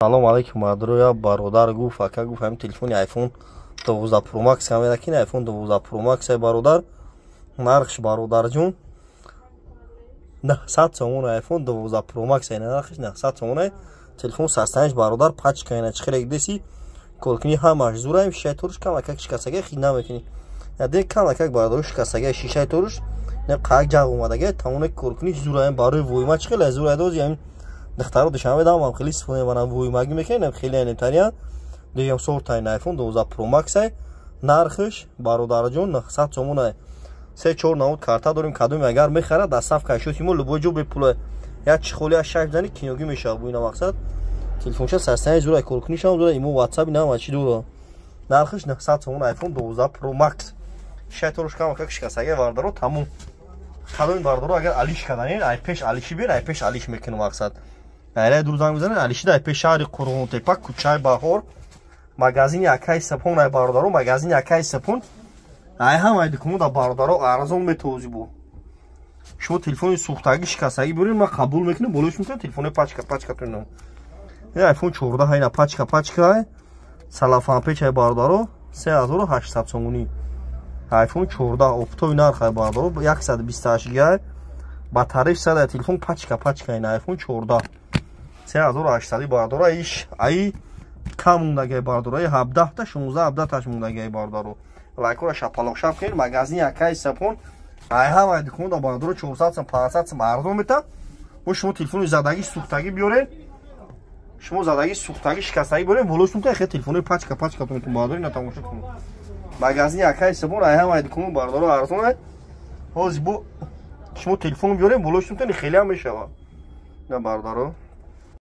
Салом алейкум, мардро. Бародар гуфт, ака, гуфт, ҳамин телефони iPhone 12 Pro Max камера кин. iPhone 12 Pro Max ай, бародар, нархш, бародарҷон, 900 сомон. iPhone 12 Pro Max ай, нархш 900 сомон ай. Телефон састаниш, бародар, пачка ина чихелек деси, коркунӣ ҳамаш зураем. Шишаи торуш камакак шикастага, хид намекунӣ яде камакак, бародару, шикастага шишаи торуш, қак ҷағ омадага, тамоне коркунӣ зураем. Барои войма чихеле зурай дози, ҳамин духтаро Душанбе дамам хеле истифода мебарам, воймагӣ мекунем, хеле анемтариян. Дуюм сортай iPhone 12 Pro Max ай, нархш, бародарҷон, 900 сомон ай. Се чор намуд карта дорем, кадоме агар мехарад, доставка шуд мо любой ҷо бепула. Як чехоли аз шаш зани кинёгӣ мешавад. Бо ина мақсад телефонша састани зура, коркунишам зура, имо, WhatsApp, нама чи дора. Нархш 900 сомон, iPhone 12 Pro Max. Шайторуш кама как шикастага, бародаро, тамом. Кадоми, бародаро, агар алиш каданин, ай пеш алиши бир, ай пеш алиш мекунам. Мақсад, айрай дур занг мезанед, алишида ай пеш шаҳри Қурғонтепа, кӯчаи Баҳор, магазини Акаи Сапон ай, бародаро, магазини Акаи Сапон ай. Ҳамаи дукунуда, бародаро, арзон метозӣ. Бу шумо телефони сӯхтагӣ, шикастагӣ биред, ман қабул мекунем, болош мекунем. Телефони пачка пачка тунам, iPhone 14 айна, пачка пачка, салафанпеч ай, бародаро, 3800 сомонӣ. iPhone 14 оптовый нарх ай, бародаро, 128 гигай, батареяш сада, телефон пачка пачка ина. iPhone 14 3800, бародаро, иш ай кам мондагай, бародаро, 17 та, 16, 17 таш мондагай, бародаро. Лайкора шапалоқшап кунед. Магазини Акаи Сапон ай ҳамаи дуконда, бародаро, 400 сом, 500 сом арзон мета. Бо шумо телефони задагӣ, сӯхтагӣ биёред, шумо задагӣ, сӯхтагӣ, шикастагӣ биёред, болош мета хе телефони пачка пачка тунетун, бародаро. Ина тамошо кунед, магазини Акаи Сапон ай ҳамаи дукон, бародаро, арзон ай. Ҳозир бо шумо телефон биёред, болош мета хеле ҳам мешавад, на, бародаро.